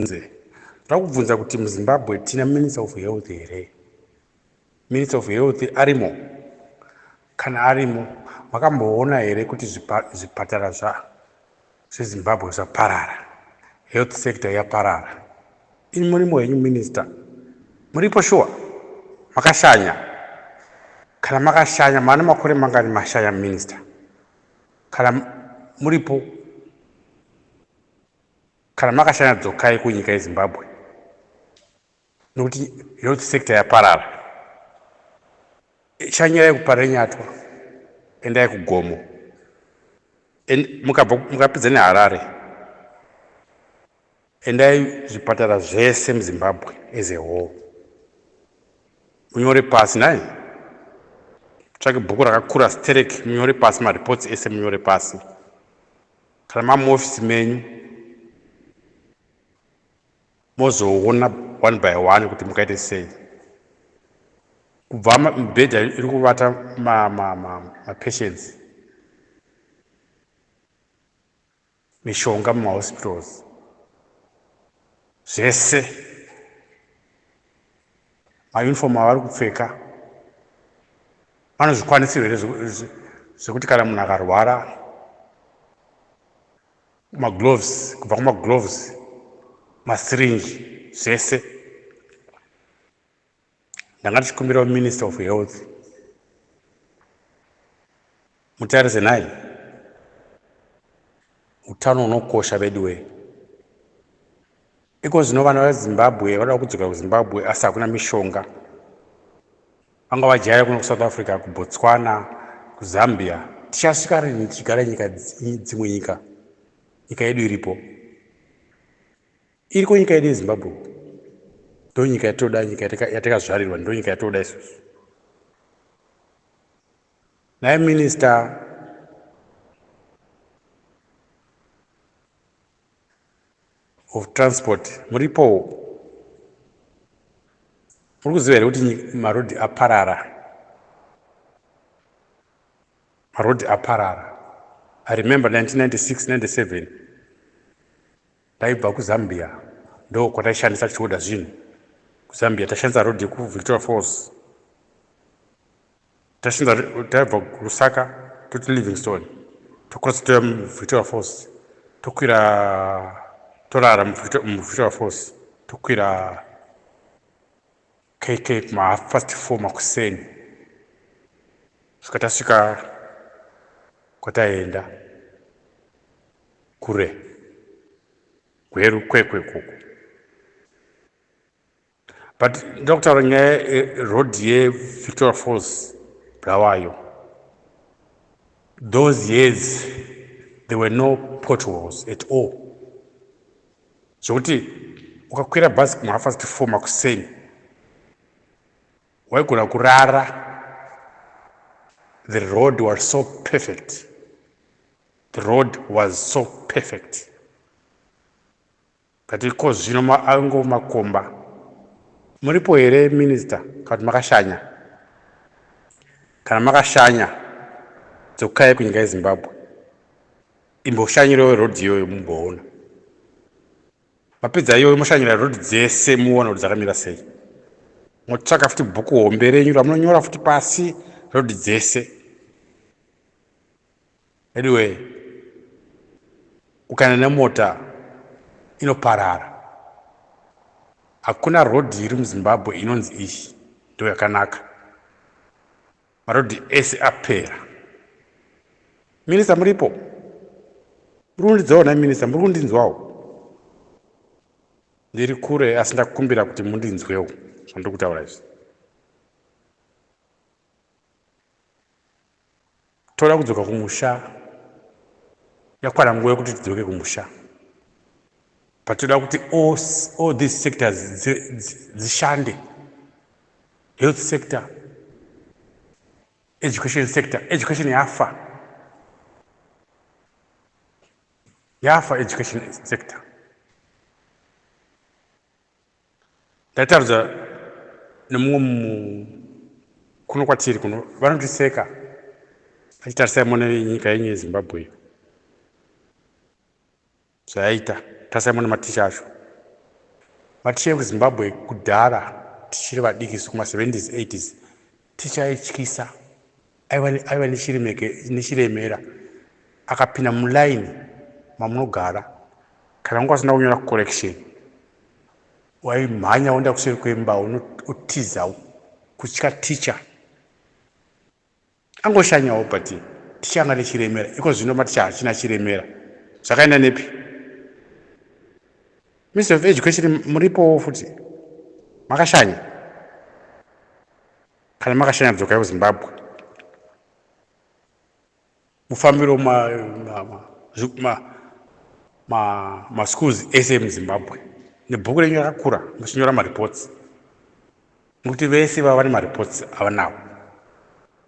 Ndikubvunze. Ndoda kubvunza kuti muZimbabwe tina Minister of Health here? Minister of Health arimo? Kana arimo, makamboona here kuti zvipatara zveZimbabwe zvaparara? Health sector yaparara. Imi murimo henyu minister. Muripo shuwa? Makashanya? Kana makashanya, mane makore mangani mashanya minister? Kana muripo Kana makashanya dzokai kunyika yeZimbabwe nokuti health sector yaparara. Shanyirai kuParirenyatwa, endai kuGomo, mukabva mukapedza neHarare, endai zvipatara zvese muZimbabwe as a whole munyore pasi nhai tsvake bhuku rakakura sterek munyore pasi mareports ese munyore pasi Kana mamuoffice menyu mozoona one by one kuti mukaite sei kubva mibhedha iri kuvata mapatients ma, ma, mishonga mumahospitals zvese mauniform avari kupfeka vanozvikwanisiro here zvekuti kana munhu akarwara magloves kubva kumagloves masirinji zvese ndanga ndichikumbirawo minister of health mutarise nhai utano unokosha veduwee Iko zvino vana veZimbabwe vanoda kudzokera kuZimbabwe asi hakuna mishonga. Vanga vajaira kuno kuSouth Africa, kuBotswana, kuZambia. Tichasvika rini tichigara nyika dzimwe nyika? Nyika yedu iripo. Iriko nyika yedu yeZimbabwe. Ndo nyika yatoda, nyika yatakazvarirwa, ndo nyika yatoda isusu. Naye minister of transport muripowo muri kuziva here kuti marodhi aparara marodhi aparara i remember 1996 97 ndaibva kuzambia ndo kwataishandisa tichioda zvinhu kuzambia tashandisa rodhi yekuvictoria falls Tashinza taibva kuLusaka toti Livingstone tocross toya muVictoria Falls tokwira torara muVictoria Falls tokwira KK kuma half past 4 makuseni svika tasvika kwataienda kure Gweru Kwekwe ikoko but ndoda kutaura nyaya yeroad yevictoria falls bulawayo those years there were no potholes at all zvekuti ukakwira bhazi kumahafast four makuseni waigona kurara the road was so perfect the road was so perfect But iko zvino angova makomba. Muripo here minister kana kuti makashanya? Kana makashanya dzokai kunyika yeZimbabwe. Imboshanyirewo road iyoyo mumboona. Mapedza iyoyo moshanyira road dzese muone kuti dzakamira sei. Motsvaka futi bhuku hombe renyu ramunonyora futi pasi road dzese. Anyway, ukaenda nemota inoparara. Hakuna road iri muZimbabwe inonzi iyi ndo yakanaka. Marodhi ese apera. Minister muripo? Muri kundidzawo nhai minister, muri kundinzwawo? Ndiri kure asi ndakumbira kuti mundinzwewo zvandiri kutaura izvi. Toda kudzoka kumusha yakwana nguva yekuti tidzoke kumusha but toda kuti all, all these sectors dzishande health sector education sector education yafa yafa education sector Ndaitaridza nemumwe kuno kwatiri kuno vanotiseka vachitarisai mone nyika yenyu yezimbabwe iyo zvayaita tarisai mone maticha acho Maticha ekuZimbabwe kudhara tichiri vadiki isu kuma-70s 80s, ticha aityisa, aiva nechiremera. Akapinda mulaini mamunogara, kana wanga usina kunyora correction, waimhanya woenda kuseri kwemba, unotiza kutya ticha. Angoshanyawo, but ticha anga nechiremera. Iko zvino maticha hachina chiremera, zvakaenda nepi? Ministry of Education muripowo futi, makashanya. Kana makashanya, dzokai kuZimbabwe, mufambiro maschools ese emuZimbabwe nebhuku renyu rakakura, muchinyora mareports, nekuti vese vava nemareports avanawo.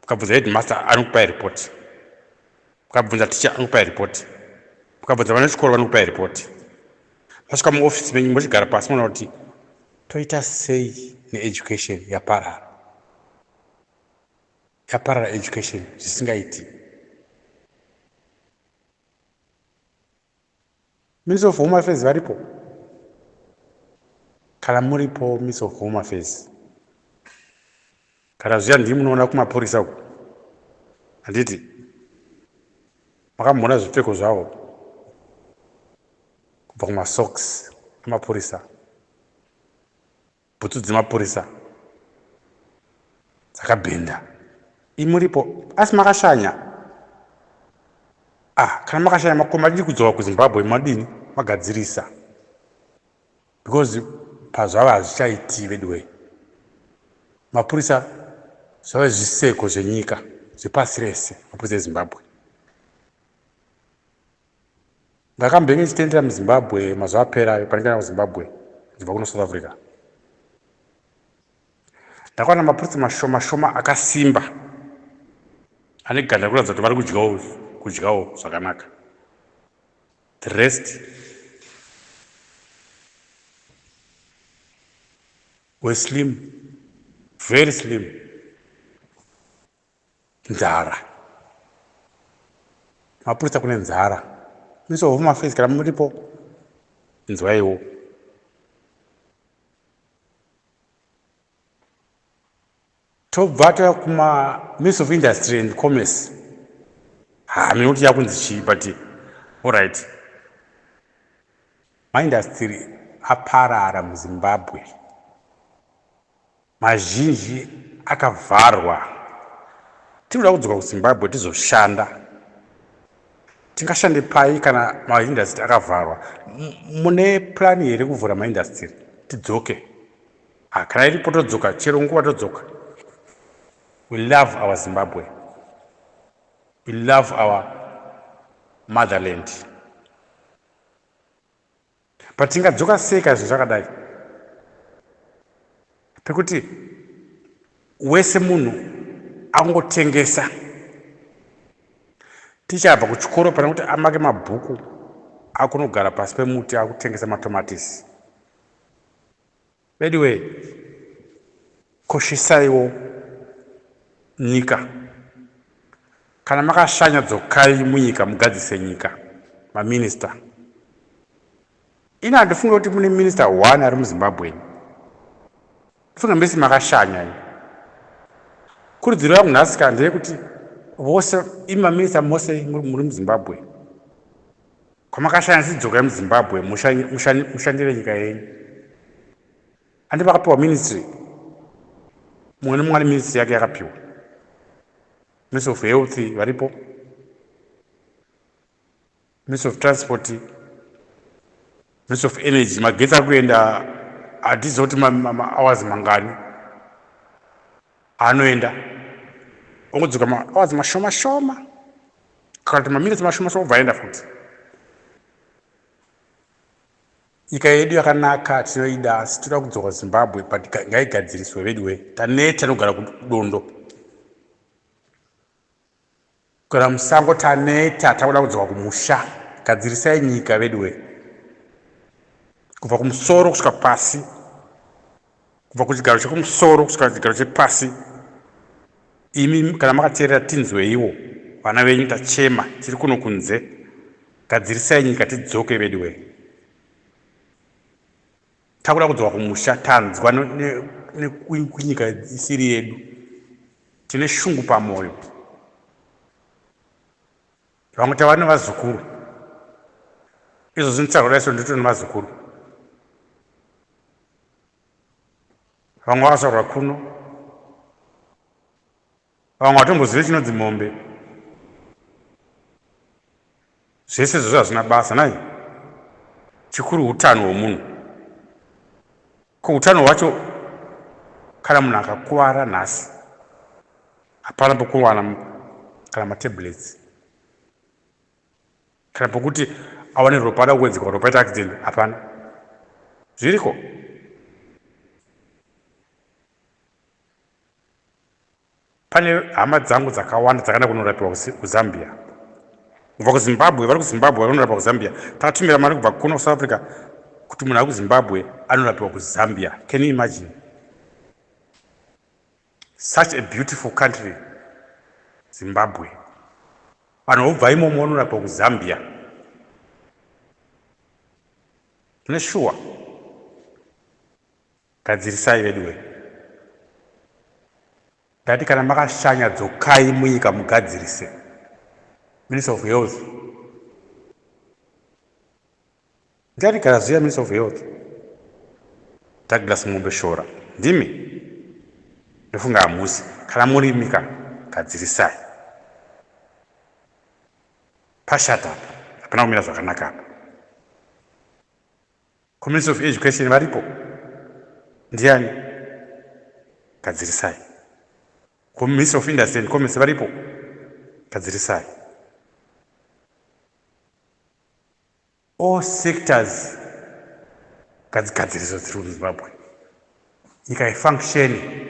Ukabvunza headmaster, anokupai report. Ukabvunza ticha, anokupai report. Ukabvunza vana vechikoro, vanokupai report. Vasvika muofisi menyu, mochigara pasi, moona kuti toita sei needucation yaparara. Yaparara education zvisingaiti. Minister of Home Affairs varipo? Kana muripo, Minister of Home Affairs, kana zviya ndii munoona kumapurisa uku, handiti makamboona zvipfeko zvavo, kubva kumasocks emapurisa, bhutsu dzemapurisa dzakabhenda? Imuripo asi makashanya? Ah, kana makashanya, madii kudzoka kuZimbabwe? Madini magadzirisa? Because pazvava hazvichaiti veduwei. Mapurisa zvave zviseko zvenyika, zvepasi rese, mapurisa eZimbabwe. Ndakambenge ndichitendera muZimbabwe mazuva aperayo. Pandikaenda kuZimbabwe ndibva kuno South Africa, ndakaona mapurisa mashoma shoma akasimba, ane ganda rekuratidza kuti vari kudyawo, kudyawo zvakanaka. The rest were slim, very slim. Nzara, mapurisa, kune nzara. Minister of Home Affairs, kana muripo, inzwaiwo. Tobva tauya kuma Minister of Industry and Commerce. Hamene kuti yakunzi chii, but alright, maindustry aparara muZimbabwe, mazhinji akavharwa. Tinoda kudzoka kuZimbabwe tizoshanda. Tingashande pai kana maindustry akavharwa? Mune plan here kuvhura maindustry tidzoke? Ah, kana iripo todzoka, chero nguva todzoka. We love our Zimbabwe, we love our motherland, but tingadzoka sei kana zvinhu zvakadai, pekuti wese munhu angotengesa? Tichabva kuchikoro, pane kuti amake mabhuku, akunogara pasi pemuti akutengesa matomatisi. Anyway, koshesaiwo nyika. Kana makashanya, dzokai munyika mugadzise nyika. Maminista, ini handifunge kuti mune minista one ari muZimbabwe. Ndifunga mese makashanya. Ini kurudziro yangu nhasi ka ndeyekuti vose imi maminista mose muri muZimbabwe, kwamakashanya, sidzokai muZimbabwe, mushandire nyika yenyu. Handi vakapiwa ministry? Mumwe nemumwe ane ministry yake yakapiwa. Ministry of Health varipo, Ministry of Transport, Ministry of Energy. Magetsi ari kuenda, hatiziva kuti mahours mangani anoenda, ongodzoka mahours mashoma shoma kana kuti maminitsi mashoma shoma, obva aenda futi. Nyika yedu yakanaka, tinoida, asi toda kudzoka Zimbabwe, but ngaigadziriswe veduwe. Taneta nokugara kudondo, kugara musango, taneta, takuda kudzoka kumusha. Gadzirisai nyika veduwe, kubva kumusoro kusvika pasi, kubva kuchigaro chekumusoro kusvika kuchigaro chepasi. Imi kana makateerera, tinzweiwo vana venyu tachema tiri kuno kunze. Gadzirisai nyika tidzoke veduwe. Takuda kudzoka kumusha, tanzwa nekunyika isiri yedu. Tine shungu pamoyo. Vamwe tava nevazukuru. Izvo zvinotaurwa dai ndito nevazukuru. Vamwe vakazvarwa kuno. Vamwe vatombozive chinonzi mombe. Zvese izvozvo hazvina basa nai. Chikuru hutano hwomunhu. Ko hutano hwacho kana munhu akakuvara nhasi hapana pokuwana kana matablets kana pokuti awane ropa ada kuwedzerwa ropa aita accident hapana zviriko. Pane hama dzangu dzakawanda dzakaenda kunorapiwa kuZambia. Kubva kuZimbabwe, vari kuZimbabwe vari kunorapwa kuZambia. Takatumira mari kubva kuno kuSouth Africa kuti munhu ari kuZimbabwe anorapiwa kuZambia. Can you imagine? Such a beautiful country, Zimbabwe. Vanhu vobva imomo vanorapwa kuZambia. Mune shuwa? Gadzirisai veduwe. Ndati kana makashanya dzokai munyika mugadzirise. Minister of Health. Ndati gara zviya Minister of Health. Douglas Mombeshora. Ndimi? Ndofunga hamusi. Kana murimi ka gadzirisai. Pashata apa. Hapana kumira zvakanaka apa. Community of Education varipo? Ndiani? Gadzirisai. Ministry of Industry and Commerce varipo? Gadzirisai. All sectors ngadzigadziriso dziri muZimbabwe. Nyika ifunctione.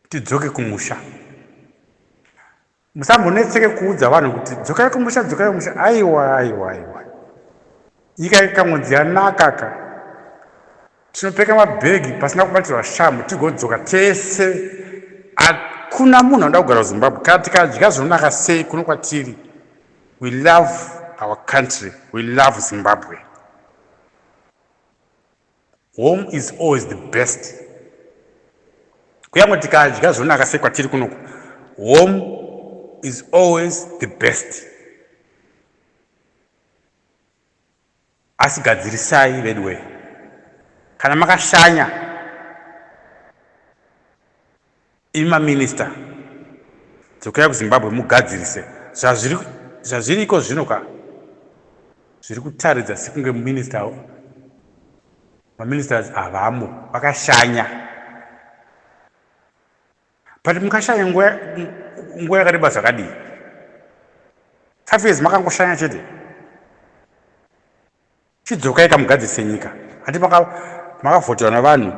Tidzoke kumusha. Musambonetseke kuudza vanhu kuti dzokai kumusha dzokai kumusha aiwa aiwa aiwa. Nyika ikangonzi yanaka ka tinopfeka mabhegi pasina kubatirwa shamhu tigodzoka tese. Hakuna munhu anoda kugara kuZimbabwe kana tikadya zvinonaka sei kuno kwatiri. We love our country, we love Zimbabwe. Home is always the best. Kuyange tikadya zvonaka sei kwatiri kunoku, home is always the best. Asi gadzirisai veduwe, kana makashanya imi maminista dzokai kuZimbabwe mugadzirise zvazviriko zvino ka zviri kutaridza sekunge minister maministers havamo vakashanya but mukashanya nguva yakareba zvakadii 5 years makangoshanya chete Chidzokai kamugadzirise nyika. Hanti makavhoterwa navanhu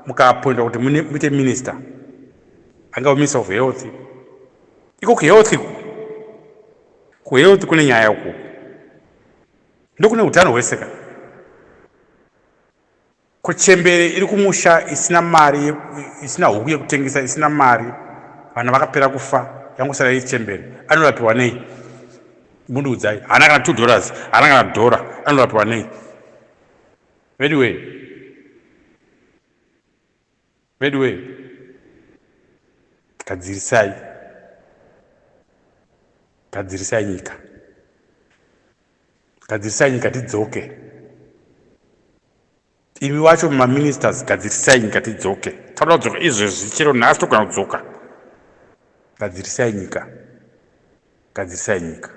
mukaappointwa kuti muite minister. Angava minister of health. Iko kuhealth iko. Kuhealth kune nyaya uko. Ndokune utano hwese ka. Ko chembere iri kumusha isina mari isina huku yekutengesa isina mari vana vakapera kufa yangosara iri chembere anorapiwa nei mundiudzai haana kana $2 haana kana dhora anorapiwa nei veduwee veduwee gadzirisai gadzirisai nyika Gadzirisai nyika tidzoke. Imi wacho maministers gadzirisai nyika tidzoke. Toda kudzoka izvezvi chero nhasi togona kudzoka. Gadzirisai nyika. Gadzirisai nyika.